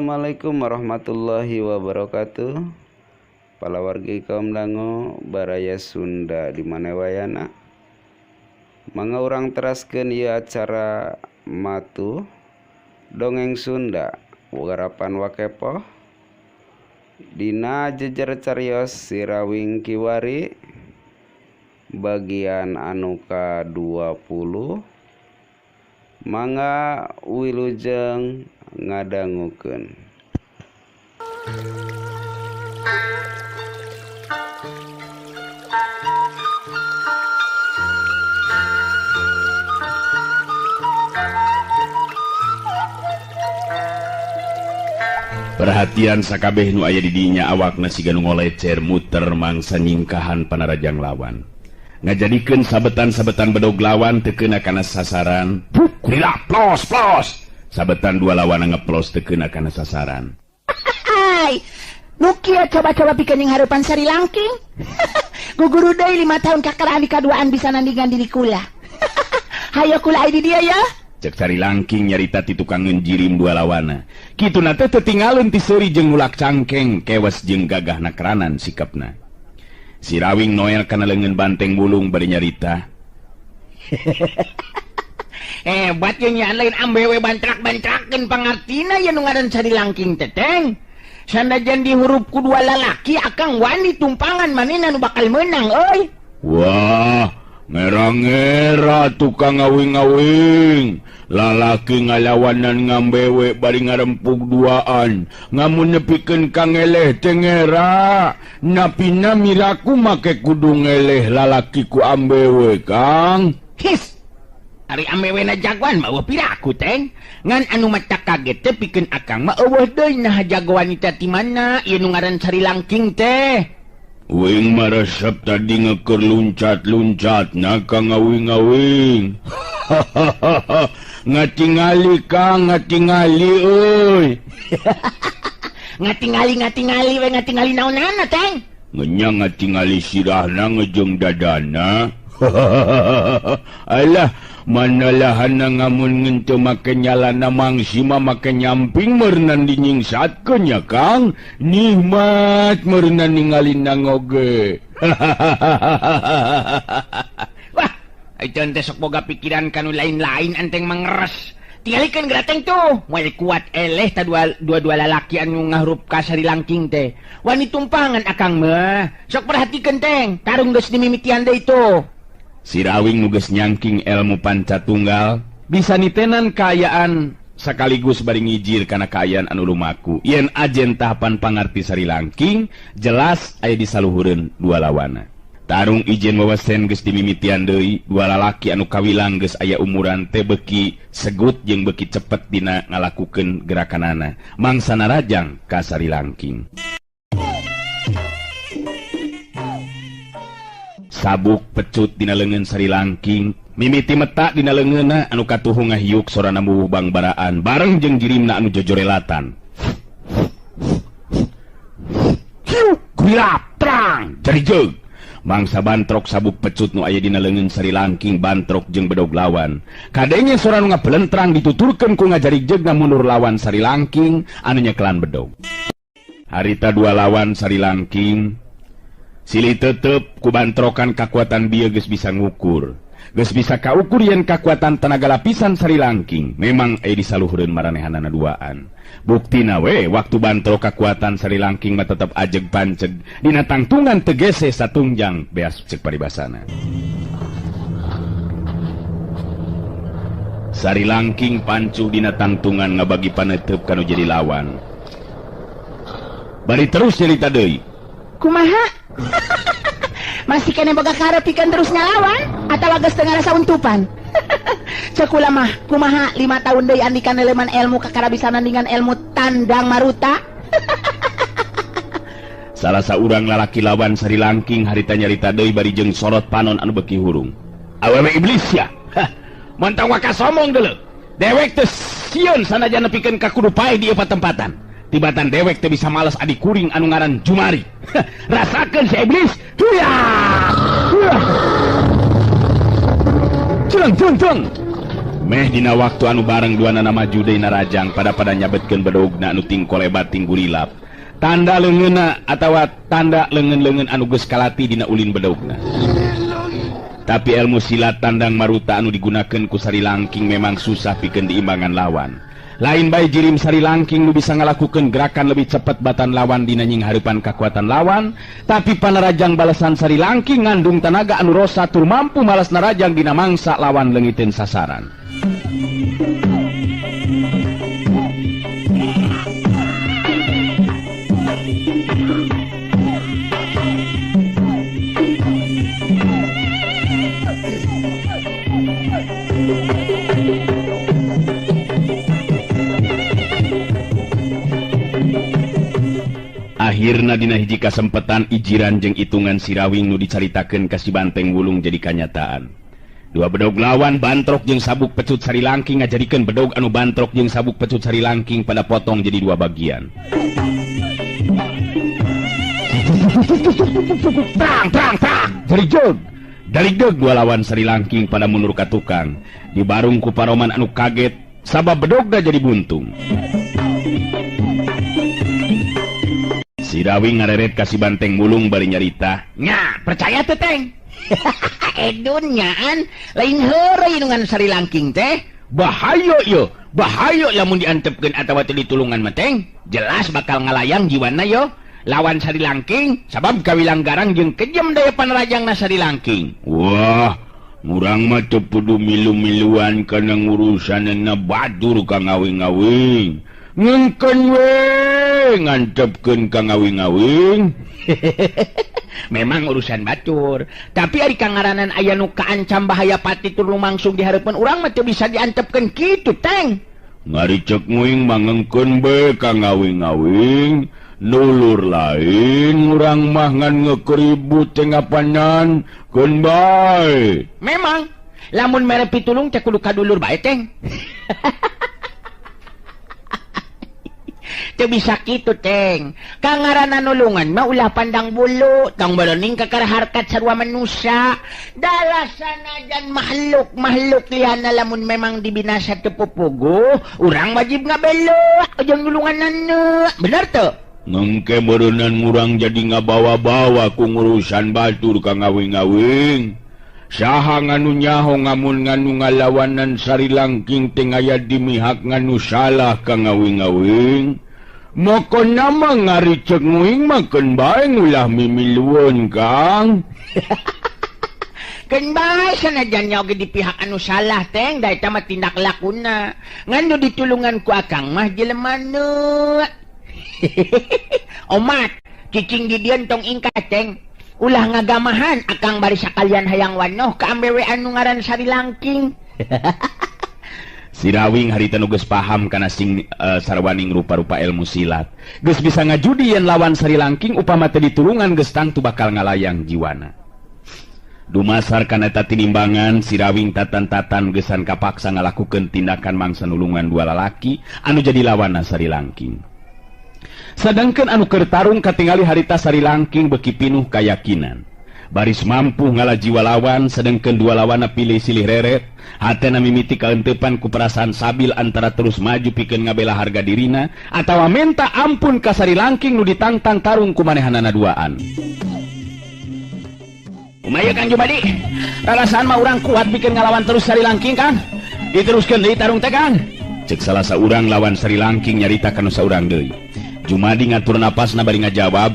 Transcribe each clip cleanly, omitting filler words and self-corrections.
Assalamualaikum warahmatullahi wabarakatuh. Palawargi kaum dangu baraya Sunda di mana wayana. Mangga urang teraskeun ieu acara matuh dongeng Sunda garapan Wakepoh dina jejer carios Sirawing Kiwari bagian anu ka-20. Mangga wilujeng ngadangukeun. Perhatian sakabeh nu aya di dinya awakna siga nu ngolecer muter mangsa nyingkahan panarajang lawan. Ngajadikeun sabetan-sabetan bedog lawan teu keuna kana sasaran. Kurila plos plos. Sabetan dua lawan ngeplos teu keuna kana sasaran. Hai. Nu kieu coba-coba pikeun jeung hareupan Sari Langking. Guguru deui 5 tahun kakara andi kaduaan bisa nandingan diri kula. Hayo kula ai di dieu ya. Cek Sari Langking nyarita ti tukang ngeunjirim dua lawana. Kituna teh teu tinggalin ti seuri jeung ngulak cangkeng, kewas jeung gagah nakranan sikapna. Sirawing noel kana leungeun banteng bulung bari nyarita. Hebat ye nya lain ambewe bantrak-bantrakeun pangartina ye nu ngaran Sari Langking teh teng. Sanajan dihurup ku dua lalaki akang wani tumpangan manehna nu bakal meunang euy. Wah, ngera-ngera tukang ngawing-ngawing. Lalaki ngalawanan ngambewe bari ngarempug duaan. Ngamun nepikeun ka ngeleh teh ngera. Napina miraku make kudu ngeleh lalaki ku ambewe, Kang. His. Ari ambewe na jagoan mah eueuh piraku teng. Ngan anu mata kaget teh pikeun akang mah eueuh deui nah jagoan eta ti mana ieu nu ngaran Sari Langking teh. Wing maresep tadi ngeker luncat-luncat na kang ngawing-ngawing. Ngatingali Kang, ngatingali euy. Ngatingali-ngatingali we ngatingali naonana teng? Ngenya ngatingali sirahna ngejeung dadana. Alah, manalahana ngamun ngenteu make nyalana mangsi mah make nyamping meureunan dinyingsatkeun nya Kang. Nikmat meureunan ningalina ngoge. Wah, ayeuna teh sok boga pikiran kanu lain-lain anteng mangeres. Tingalikeun gerateng tuh, moal kuat eleh ta dua-dua lalaki anu ngahurup ka Sari Langking teh. Wani tumpangan akang mah. Sok perhatikeun teng, tarung geus dimimitian deui tuh. Sirawing nu geus nyangking ilmu panca tunggal bisa nitenan kaayaan sekaligus bari ngijir kana kaayaan anu lumaku. Yen ajen tahapan pangarti Sari Langking jelas aya di saluhureun dua lawana. Tarung ijen wawasen geus dimimitian deui, dua lalaki anu kawilang geus aya umuran teh beuki segut jeung beuki cepet dina ngalakukeun gerakanana. Mangsa narajang ka Sari Langking. Sabuk pecut dina leungeun Sari Langking, mimiti meta dina leungeunna anu katuhu ngahiuk sorana mubuh bangbaraan bareng jeung jirimna anu jojorelatan. Hiuk gulap trang jadi jeug. Mangsa bantrok sabuk pecut nu aya dina leungeun Sari Langking bantrok jeung bedog lawan. Kadenge sora nu ngabelentrang dituturkeun ku ngajari jeugna mundur lawan Sari Langking anu nyekelan bedog. Harita dua lawan Sari Langking silih tetep ku bantrokan kakuatan bieu geus bisa ngukur. Geus bisa kaukur yen kakuatan tenaga lapisan Sari Langking memang aya di saluhureun maranehanana duaan. Buktina we waktu bantrok kakuatan Sari Langking mah tetep ajeg panceg dina tangtungan tegese satungjang beas cek paribasana. Sari Langking pancuh dina tangtungan ngabagi panetep kanu jadi lawan. Bari terus nyarita deui. Kumaha? Masih kene boga karep pikeun terus ngalawan atawa geus teu ngarasa untupan? Cek kula mah kumaha 5 tahun deui andika neleman ilmu kakara bisa nandingan ilmu tandang maruta. Salah saurang lalaki lawan Sari Langking harita nyarita deui bari jeung sorot panon anu beuki hurung. Awewe iblis ya. Montong waka somong deuleu. Dewek teh sieun sanajan nepikeun ka kudu paeh di ieu patempatan. Tibatan dewek teh bisa males adik kuring anu ngaran Jumari. Rasakeun si iblis. Huyah! Huyah! Celeng, celeng, celeng. Meh dina waktu anu bareng duanana maju deui narajang pada-pada nyabetkeun bedogna anu tingkolebat tinggurilap. Tanda leungeunna atawa tanda leungeun-leungeun anu geus kalati dina ulin bedogna. Tapi ilmu silat tandang maruta anu digunakeun ku Sari Langking memang susah pikeun diimbangan lawan. Lain bae jirim Sari Langking nu bisa ngalakukeun gerakan lebih cepat batan lawan dina nyinghareupan kakuatan lawan, tapi panarajang balasan Sari Langking ngandung tanaga anu rosa tur mampu malas narajang dina mangsa lawan leungiteun sasaran. Akhirna dina hiji kasempetan ijiran jeung itungan Sirawing nu dicaritakeun ka si Banteng Wulung jadi kanyataan. Dua bedog lawan bantrok jeung sabuk pecut Sari Langking ngajadikeun bedog anu bantrok jeung sabuk pecut Sari Langking pada potong jadi dua bagian. Trang trang trang jadi jog. Dari deg dua lawan Sari Langking pada mundur ka tukang. Dibarung ku paroman anu kaget sabab bedogna jadi buntung. Sirawing ngareret ka si Banteng Wulung bari nyarita. Nya, percaya teu Teng? Edun nyaan, lain heureuy nu ngan Sari Langking teh. Bahaya yo, bahaya lamun diantepkeun atawa teu ditulungan mah Teng. Jelas bakal ngalayang jiwana yo. Lawan Sari Langking sabab kawilang garang jeung kejem daya panarajangna Sari Langking. Wah, urang mah teu kudu milu-miluan kana ngurusanna batur ka ngawing-ngawing. Ngengkeun we ngantepkeun ka ngawing-ngawing. Memang urusan batur, tapi ari kangaranan aya nu kaancam bahaya pati tur lumangsung di hareupeun urang mah teu bisa diantepkeun kitu Teng. Ngaricek nguing mangengkeun be ka ngawing-ngawing, nulur lain urang mah ngan ngekeribut teh ngapanan keun bae. Memang lamun mere pitulung teh kudu kadulur bae Teng. Teu bisa kitu Teng. Kangarana nulungan mah ulah pandang bulu, tong boloning kakara harkat sarua manusia. Dalasanajan makhluk-makhluk liana lamun memang dibinasa teu pupuguh, urang wajib ngabelo jeung nulunganana. Bener teu? Ngengke meureunnan urang jadi ngabawa-bawa ku ngurusan batur ka ngawing-ngawing. Saha nganu nyaho ngamun nganu ngalawanan Sari Langking teh aya di mihak nganu salah ka ngawing-ngawing. Mokona mah ngaricek nguing mah keun bae ulah mimilueun Kang. Keun bae sanajan nya oge di pihak anu salah Teng, da eta mah tindak lakuna. Ngan nu ditulungan ku akang mah jelema nu. Omat, cicing di dieu tong ingkat Teng. Ulah ngagamahan akang bari sakalian hayang wanoh ka ambewe anu ngaran Sari Langking. Sirawing harita nu geus paham kana sing sarwaning rupa-rupa ilmu silat. Geus bisa ngajudi yen lawan Sari Langking upama teu ditulungan geus tangtu bakal ngalayang jiwana. Dumasar kana eta tinimbangan Sirawing tatan-tatan geusan kapaksa ngalakukeun tindakan mangsa nulungan dua lalaki anu jadi lawanna Sari Langking. Sadangkeun anu keur tarung katingali harita Sari Langking beuki pinuh kayakinan. Baris mampu ngala jiwa lawan, sedangkeun dua lawanna pilih silih reret. Hatena mimiti kaenteupan ku perasaan sabil antara terus maju pikeun ngabela harga dirina atawa menta ampun ka Sari Langking nu ditangtang tarung ku manehanana duaan. Kumaha Kang Jumadi? Rarasaan mah urang kuat pikeun ngalawan terus Sari Langking Kang. Diteruskeun deui tarung teh Kang. Cek salah saurang lawan Sari Langking nyarita ka nu saurang deui. Jumadi ngatur napasna bari ngajawab,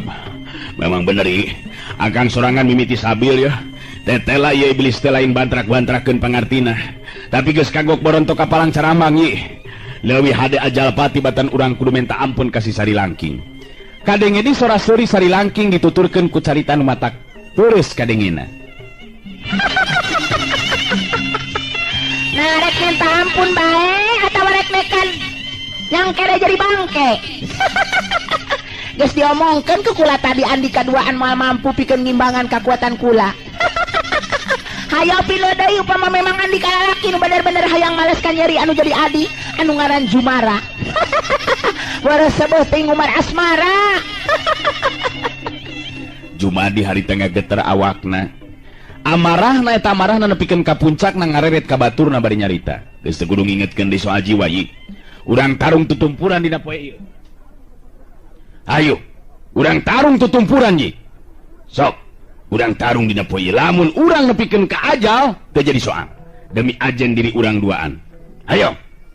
memang bener ih. Akang sorangan mimiti sabil ya. Tetela ieu iblis teh lain bantrak-bantrakeun pangartina. Tapi geus kagok borontok ka palang caramang ih. Leuwih hade ajal pati batan urang kudu menta ampun ka si Sari Langking. Kadenge di sora-sori Sari Langking dituturkeun ku carita nu matak terus kadengena. Nah, rek minta ampun bae atawa rek mekan yang kere jadi bangke. Geus diomongkeun ke kula tadi Andika duaan moal mampu pikeun ngimbangan kakuatan kula. Hayo pilo deui upama memang Andika lalaki nu bener-bener hayang maleskan nyeri anu jadi adi anu ngaran Jumara. Waresebeuh teh Umar Asmara. Jumadi harita ngageter awakna. Amarahna eta amarahna nepikeun ka puncakna ngareret ka baturna bari nyarita. Geus teu kudu ngingetkeun deui soal jiwa ieu. Urang tarung tutumpuran dina poe ieu. Ayo, urang tarung tutumpuran ye. Sok, urang tarung dina poe ieu. Lamun urang nepikeun ka ajal teu jadi soal. Demi ajen diri urang duaan. Ayo.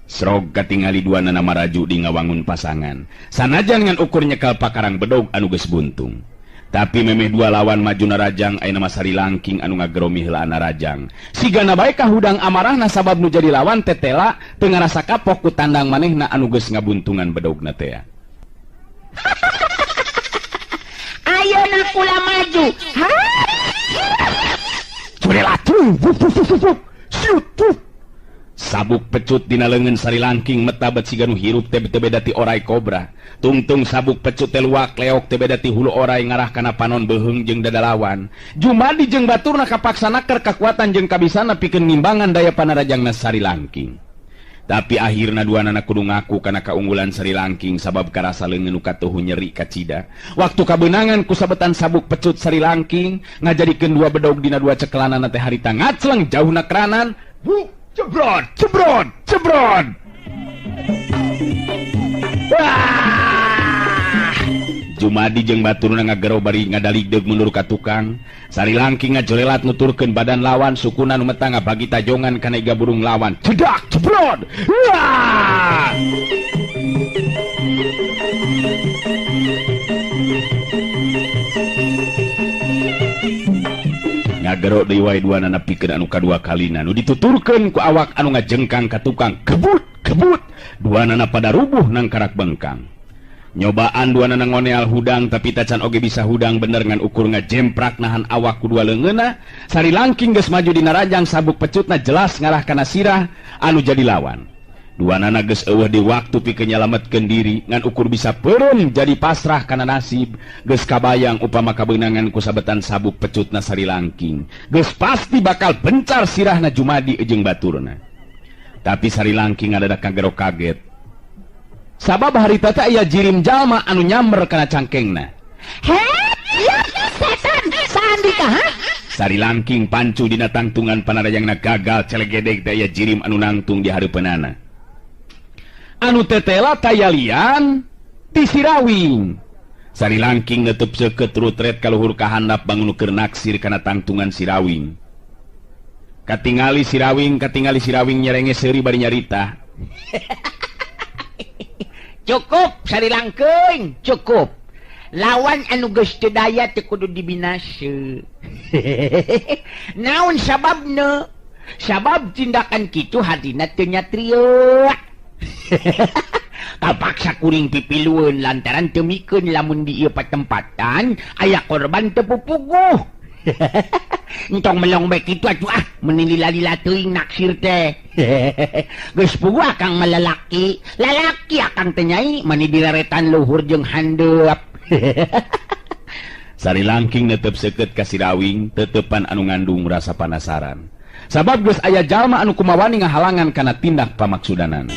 Srog katingali dua nana maraju di ngawangun pasangan. Sanajan ngan ukur nyekal pakarang bedog anu geus buntung. Tapi memeh dua lawan maju narajang ayeuna mah Sari Langking anu ngageromi heulaan narajang. Sigana bae kahudang amarahna sabab nu jadi lawan tetela teu ngarasa kapok ku tandang manehna anu geus ngabuntungan bedogna teh. Ayeuna kula maju. Ha? Sabuk pecut dina leungeun Sari Langking metabet siga nu hirup teh teu beda ti orai kobra. Tungtung sabuk pecut teh luak leok teh beda ti hulu orai ngarah kana panon beuheung jeung dada lawan. Jumadi jeung baturna kapaksa naker kakuatan jeung kabisana pikeun ngimbangan daya panarajangna Sari Langking. Tapi akhirna duanana kudu ngaku kana kaunggulan Sari Langking sabab karasa leungeun nu katuhu nyeri kacida. Waktu kabeunangan ku sabetan sabuk pecut Sari Langking ngajadikeun dua bedog dina dua cekelanana teh harita ngacleng jauhna keranan. Jebrot, jebrot, jebrot. Wah! Jumadi jeung baturna ngagero bari ngadaligdeug mundur ka tukang. Sari Langking ngajolelat nuturkeun badan lawan sukuna nu metang ngabagi tajongan kana iga burung lawan. Cedak, jebrot. Wah! Ngagero deui wae duanana pikeun anu kadua kalina nu dituturkeun ku awak anu ngajengkang ka tukang. Kebut, kebut. Duanana pada rubuh nang karak bengkang. Nyobaan duanana ngoneal hudang tapi tacan oge bisa hudang bener ngan ukur ngajemprak nahan awak ku dua leungeunna. Sari Langking geus maju dina rajang sabuk pecutna jelas ngarah kana sirah anu jadi lawan. Duanana geus eueuh di waktu pikeun nyalametkeun diri ngan ukur bisa peureum jadi pasrah kana nasib. Geus kabayang upama kabeunangan ku sabetan sabuk pecutna Sari Langking geus pasti bakal bencar sirahna Jumadi jeung baturna. Tapi Sari Langking ngadadak kagero kaget sabab harita teh aya jirim jalma anu nyamber kana cangkengna. Heh, ya setan sandika ha? Sari Langking pancu dina tangtungan panarajangna gagal celegedeg teh aya jirim anu nangtung di hareupeunana. Anu tetela tayalian ti Sirawing. Sari Langking neuteub seukeut rutret kaluhur ka handap bangun keur naksir kana tangtungan Sirawing. Katingali Sirawing nyerenge seuri bari nyarita. Cukup Sari Langking, cukup. Lawan anu geus teu daya teu kudu dibinasa. Naon sababna? Sabab tindakan kitu hatina teu nyatrieu. Kapaksa kuring pipilueun lantaran teu mikeun lamun di ieu patempatan aya korban teu pupuguh. Entong melong bae kitu atuh ah, meuni lila-lila teuing naksir teh. Geus puguh akang mah lalaki, lalaki akang teh nyai meuni direretan luhur jeung handeup. Sari Langking netep seukeut ka Sirawing teuteupan anu ngandung rasa panasaran. Sabab geus aya jalma anu kumawani ngahalangan kana tindak pamaksudanana.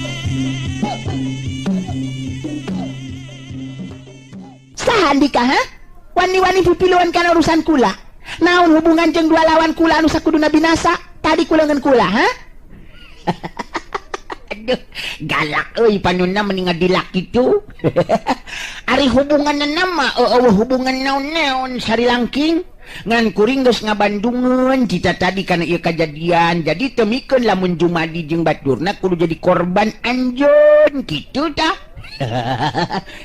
Saha andika ha? Wani-wani pipiluan kana urusan kula. Naon hubungan jeung dua lawan kula anu sakuduna binasa? Tadi kula ngan kula ha? Aduh, galak euy panunna meni ngadilak kitu. Ari hubunganna mah eueuh hubungan naon-naon Sari Langking. Ngan kuring geus ngabandungeun cita tadi kana ieu kajadian. Jadi teu mikeun lamun Jumadi jeung baturna kudu jadi korban anjeun kitu tah.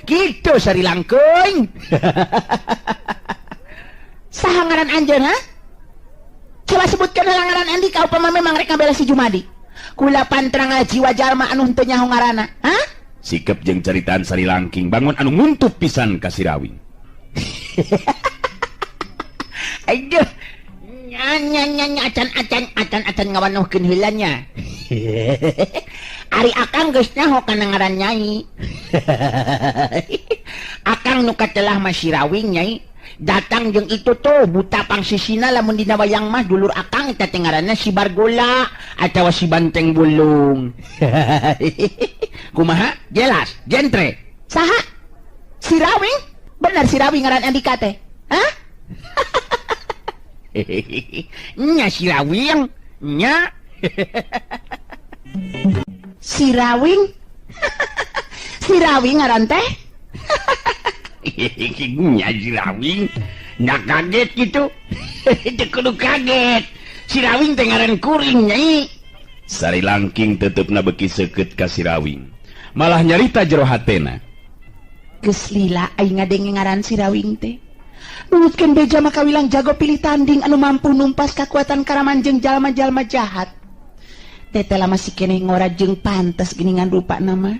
Kitu Sari Langking. Saha ngaran anjeun ha? Coba sebutkeun heula ngaran andika upama memang rek ngabela si Jumadi. Kula pantrang jiwa jalma anu henteu nyaho ngaranna, ha? Sikep jeung caritaan Sari Langking bangun anu nguntup pisan ka Sirawing. Aduh, nya nya nya acan acan acan acan ngawanohkeun heula nya. Ari akang geus nyaho kana ngaran nyai. Akang nu katelah mah Sirawing nyai. Datang jeung itu tuh buta pangsisina lamun dina wayang mah dulur akang eta teh ngaranna si Bargola atawa si Banteng Bulung. Kumaha? Jelas, jentre. Saha? Sirawing? Bener Sirawing ngaran andika teh? Hah? Nya si Rawing nya. Si Rawing? Si Rawing ngaran teh? Nya si Rawing. Nggak kaget gitu. Teu kudu kaget. Si Rawing teh ngaran kuring nyai. Sari Langking tetepna beuki seukeut ka si Rawing. Malah nyarita jero hatena. Geus lila aing ngadenge ngaran si Rawing teh. Nurutkeun beja maka wilang jago pilih tanding anu mampu numpas kakuatan karaman jeung jalma-jalma jahat. Teteh lama si keneh ngora jeung pantes geuningan rupa nama.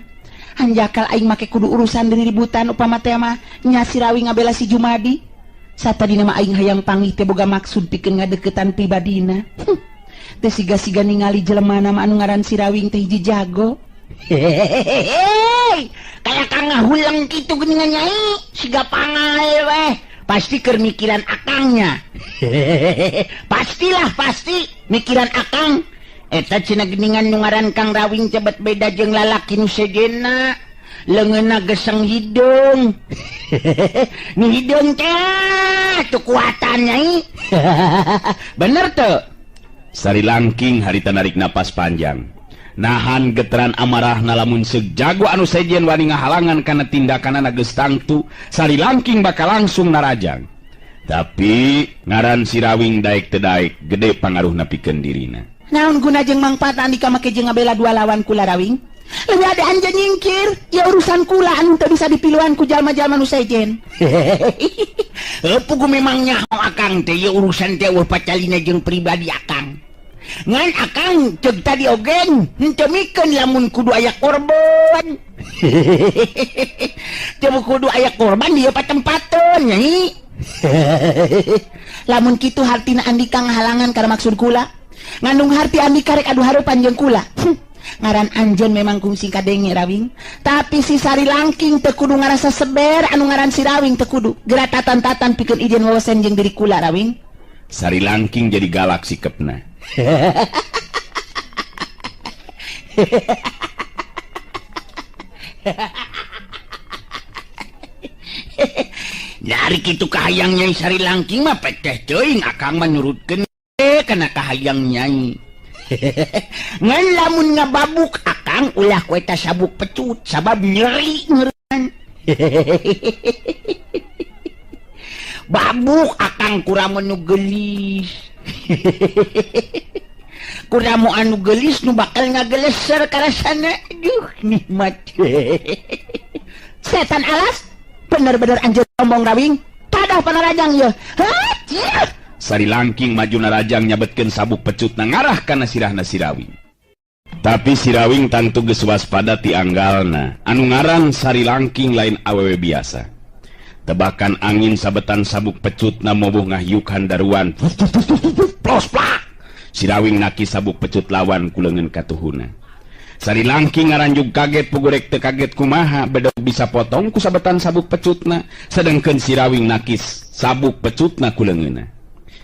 Hanjakal aing make kudu urusan deui ributan upama teh mah nya si Rawing ngabela si Jumadi. Satadina mah aing hayang panggih teh boga maksud pikeun ngadeukeutan pribadina. Teh siga-siga ningali jelema nama anu ngaran si Rawing teh hiji jago. Hehehe. Kaya kang ngahuleng kitu geuningan nyai, siga pangal weh. Pasti keur mikiran akangnya. Pastilah pasti mikiran akang. Eta cenah geuningan nu ngaran Kang Rawing cebet beda jeung lalaki nu sejenna. Leungeunna geseng hideung. Nu hideung teh tuh kuatan nyai. Bener teu? Sari Langking harita narik napas panjang. Nahan geteran amarahna lamun seuk jago anu sejen wani ngahalangan kana tindakanana geus tangtu, Sari Langking bakal langsung narajang. Tapi ngaran si Rawing daek teu daek gede pangaruhna pikeun dirina. Naon guna jeung mangpaatna andika make jeung ngabela dua lawan kula Rawing? Leuwih ade anjeun nyingkir, ya urusan kula anu teu bisa dipiluan ku jalma-jalma nu sejen. Pugu memang nyaho akang teh ieu urusan teh eueuh pacalina jeung pribadi akang. Ngan akang ceuk tadi oge henteu mikeun lamun kudu aya korban. Teu kudu aya korban dieu patempateun nyai. Lamun kitu hartina andika ngahalangan kana maksud kula. Ngandung harti andika rek adu harupan jeung kula. Ngaran anjeun memang kungsi kadenge Rawing, tapi si Sari Langking teu kudu ngarasa seber anu ngaran si Rawing teu kudu. Geura tatan-tatan pikeun ijen wawasen jeung diri kula Rawing. Sari Langking jadi galak sikepna. Dari kitu kahayang Nyai Sari Langking mah peteh teuing akang mah nurutkeun kana kahayang Nyai. Ngan lamun ngababuk akang ulah ku eta sabuk pecut sabab nyeri ngeureun. Babuk akang kurang nu geulis. Kurang anu geulis nu bakal ngageleser karasana. Aduh nikmat. Setan alas bener-bener anjeun sombong Rawing. Padah panarajang ieu. Hah? Sari Langking maju narajang nyabetkeun sabuk pecutna ngarah kana sirahna si Rawing. Tapi si Rawing tangtu geus waspada ti anggalna. Anu ngaran Sari Langking lain awewe biasa. Tebakan angin sabetan sabuk pecutna mobuh ngahyukan daruan. Plos plak. Si Rawing naki sabuk pecut lawan ku leungeun katuhuna. Sari Langking ngaranjug kaget pugurek teu kaget kumaha bedog bisa potong ku sabetan sabuk pecutna, sedengkeun si Rawing nakis sabuk pecutna ku leungeunna.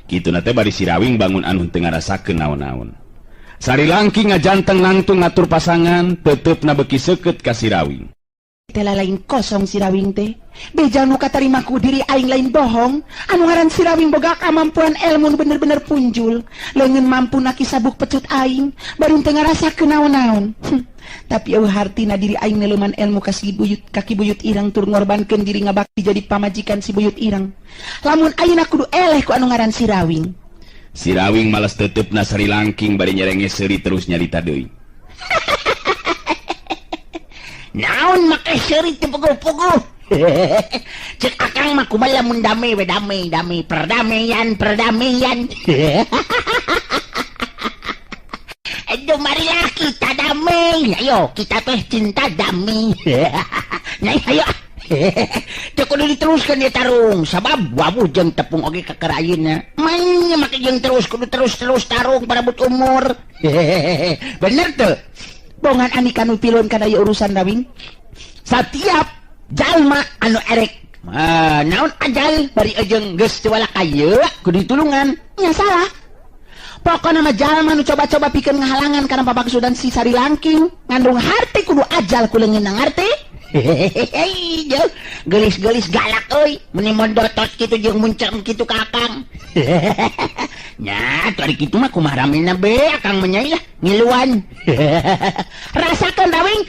Kituna teh bari si Rawing bangun anu teu ngarasakeun naon-naon. Sari Langking ngajanteng nangtung ngatur pasangan, teuteup-na beuki seukeut ka si Rawing. Teh lain kosong si Rawing teh. Beja nu katarima ku diri aing lain bohong. Anu ngaran si Rawing boga kamampuan ilmu nu bener-bener punjul. Leungeun mampu naki sabuk pecut aing, baru teu ngarasakeun naon-naon. Tapi eueuh hartina diri aing neuleman ilmu ka si buyut, ka Ki Buyut Ireng tur ngorbankeun diri ngabakti jadi pamajikan si Buyut Ireng. Lamun ayeuna kudu eleh ku anu ngaran si Rawing. Si Rawing malas teuteup-na Sari Langking bari nyerenge seuri terus nyarita deui. Naon make seuri teu puguh-puguh. Cek akang mah kumaha lamun damai we damai damai perdamaian perdamaian. Aduh marilah kita damai. Ayo kita teh cinta damai. Nyai ayo. Teu kudu diteruskeun ieu tarung sabab wabuh jeung tepung oge kakara ayeuna. Main make jeung terus kudu terus-terus tarung parabut umur. Bener teu? Bongan andika nu pileun kana ieu urusan Rawing. Satiap jalma anu erek naon ajal bari jeung geus teu walakaya kudu ditulungan. Nya salah. Pokona mah jalma nu coba-coba pikeun ngahalangan kana papaksudan si Sari Langking, ngandung harti kudu ajal ku leungeunna ngarti. Hehehe, geulis-geulis galak euy, meni mondotot kitu jeung muncem kitu ka akang. Nya atuh ari kitu mah kumaha ramena be akang mah nyai lah ngiluan. Rasakeun Rawing.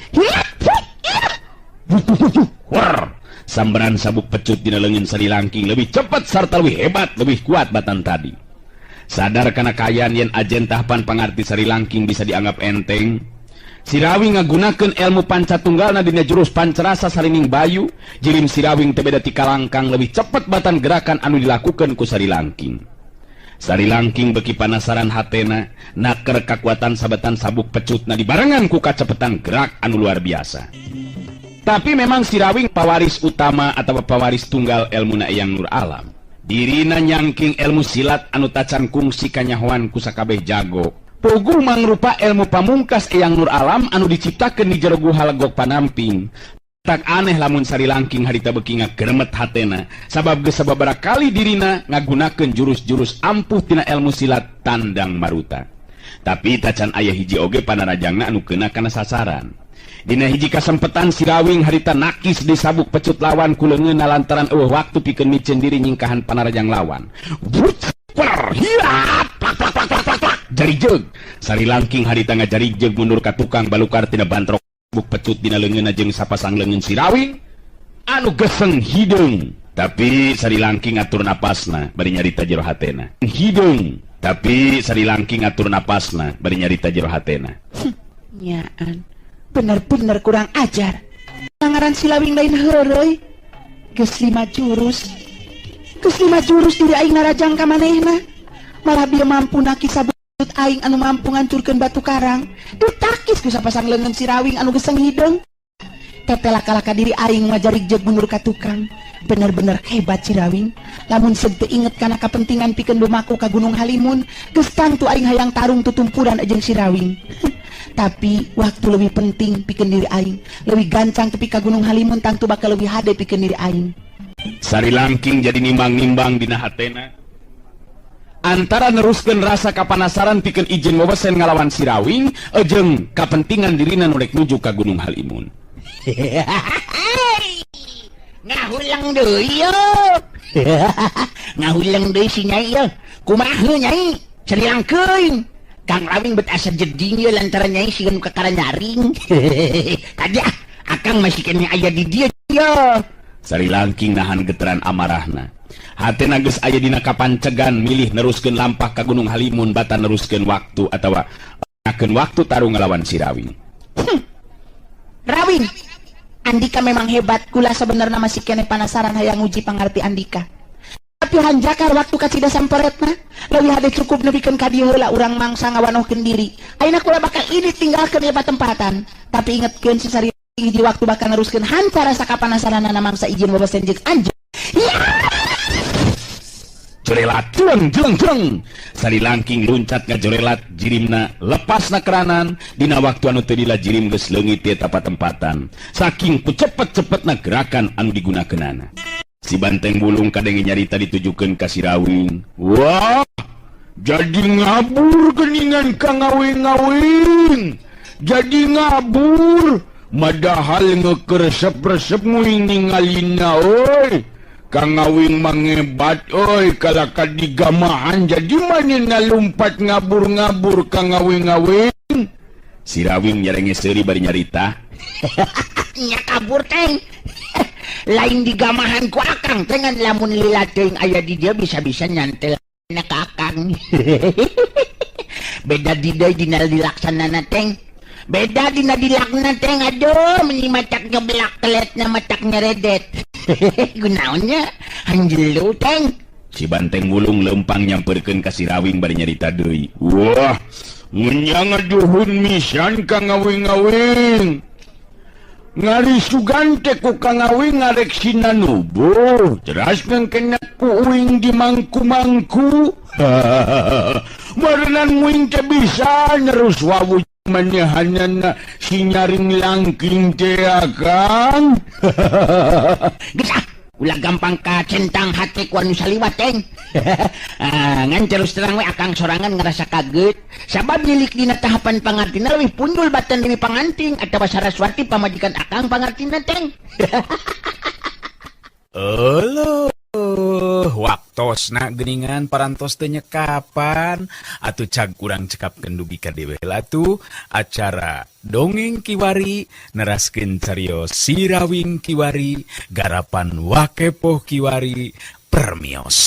War. Sambaran sabuk pecut dina leungeun Sari Langking lebih cepat sarta lebih hebat, lebih kuat batan tadi. Sadar kana kaayaan yen ajen tahapan pangarti Sari Langking bisa dianggap enteng, Si Rawing ngagunakeun ilmu pancatunggalna dina jurus pancarasa Sarining Bayu, jirim Si Rawing teu beda ti kalangkang lebih cepet batan gerakan anu dilakukeun ku Sari Langking. Sari Langking beki panasaran hatena, naker kakuatan sabetan sabuk pecutna dibarengan ku kacepetan gerak anu luar biasa. Tapi memang Si Rawing pawaris utama atau pawaris tunggal ilmuna Eyang Nur Alam. Dirina nyangking ilmu silat anu tacan kungsi kanyahoan ku sakabeh jago. Puguh mangrupa ilmu pamungkas Eyang Nur Alam anu diciptakeun di jero Guha Legok Panamping. Tak aneh lamun Sari Langking harita beki ngageremet hatena, sabab geus sababaraha kali dirina ngagunakeun jurus-jurus ampuh tina ilmu silat Tandang Maruta. Tapi tacan aya hiji oge panarajangna anu keuna kana sasaran. Dina hiji kasempetan Si Rawing harita nakis disabuk pecut lawan ku leungeunna lantaran eueuh waktu pikeun miceun diri nyingkahan panarajang lawan. Wut, hirat, plak plak plak plak plak plak, jari jeug. Sari Langking harita ngajari jeug mundur ka tukang balukar tina bantrok buk pecut dina leungeunna jeung sapasang leungeun Si Rawing anu geseng hideung. Tapi Sari Langking ngatur napasna bari nyarita jero hatena. Hideung. Tapi Sari Langking ngatur napasna bari nyarita jero hatena. Nyaan. Bener-bener kurang ajar. Pangaran Silawing lain heureuy. Geus 5 jurus. Geus 5 jurus diri aing narajang ka manehna. Malah bieu mampu nakis sabut aing anu mampu ngancurkeun batu karang. Ditakis ku sapasang leungeun Si Rawing anu geseng hideung. Tetela kalaka diri aing ngajarik jeug mundur ka tukang. Bener-bener hebat Si Rawing. Lamun seug teu inget kana kapentingan pikeun lumaku ka Gunung Halimun, geus tangtu aing hayang tarung tutumpuran jeung Si Rawing. Tapi waktu lebih penting pikeun diri aing. Leuwih gancang tepi ka Gunung Halimun tangtu bakal leuwih hade pikeun diri aing. Sari Langking jadi nimbang-nimbang dina hatena. Antara neruskeun rasa kapanasaran pikeun izin wewesen ngalawan Si Rawing jeung kapentingan dirina nu rek nuju ka Gunung Halimun. Ngahulang deui yeuh. Ngahulang deui si Nyai yeuh. Kumaha Nyai? Sari Langking. Kang Rawing bet asa jeding yeuh lantaran Nyai siga nu kakara nyaring. Tadi ah, akang masih keneh aya di dieu yeuh. Sari Langking nahan geteran amarahna. Hatena geus aya dina kapancegan milih neruskeun lampah ka Gunung Halimun batan neruskeun waktu atawa ngakeun waktu tarung ngalawan Si Rawing. Rawing, Andika memang hebat. Kula sebenarnya masih keneh panasaran hayang nguji pangarti Andika. Tapi hanjakar waktu kacida samperetna, leuwih hade cukup nepikeun ka dieu heula urang mangsa ngawanohkeun diri. Ayeuna kula bakal ini tinggalkeun ieu patempatan. Tapi ingetkeun si Sari hiji waktu bakal neruskeun hanca rasa kapanasaranana mangsa izin wewesen jeung anjeun. Ya! Jorelat, jeleng, jeleng, jeleng. Sari Langking luncat ngajorelat jirimna lepasna keranan. Dina waktu anu teu lila jirim geus leungit ti eta patempatan. Saking ku cepet-cepetna gerakan anu digunakeunana. Si Banteng Bulung kadenge nyarita ditujukeun ka Si Rawing. Wah, jadi ngabur geningan ka ngawing-ngawing. Jadi ngabur, madahal ngekeresep-resep nguing ningalina euy. Kang Ngawing mangebat oi kalaka digamahan jadi manehna lumpat ngabur-ngabur Kang Ngawing-ngawing. Si Rawing nyerenge seuri bari nyarita. Nya kabur teng. Lain digamahan ku akang tengan lamun lila teuing aya di dieu bisa-bisa nyantel na ka akang. Beda di deui dina dilaksanana teng. Beda dina dilakna teng aduh meni matak nyeblak keletna matak nyeredet. Gunaonnya hanjelu teng. Si Banteng Wulung lempang nyamperkeun ka Si Rawing bari nyarita deui. Wah, menyang aduhun misan ka ngawing-ngawing. Ngari sugan teh ku Kang Ngawing ngarek sinanubuh, teras ngengkena ku uing di mangku-mangku. Barenan uing teh bisa nerus wawu manehanana si nyaring langking teh akang. Geus ah, ulah gampang kacentang hate ku anu saliwat teng. Ah, ngan terus terang we akang sorangan ngerasa kaget. Sabab milik dina tahapan pangantina leuwih pundul batan deui panganting atawa Saraswati pamajikan akang pangantina teng. Euleuh, waktu Waktosna geuningan parantos teu nyekapan. Atuh cag urang cekapkeun dugi ka dieu heula tuh acara Dongeng Kiwari, neraskeun carios Sirawing Kiwari, garapan Wakepoh Kiwari. Permios.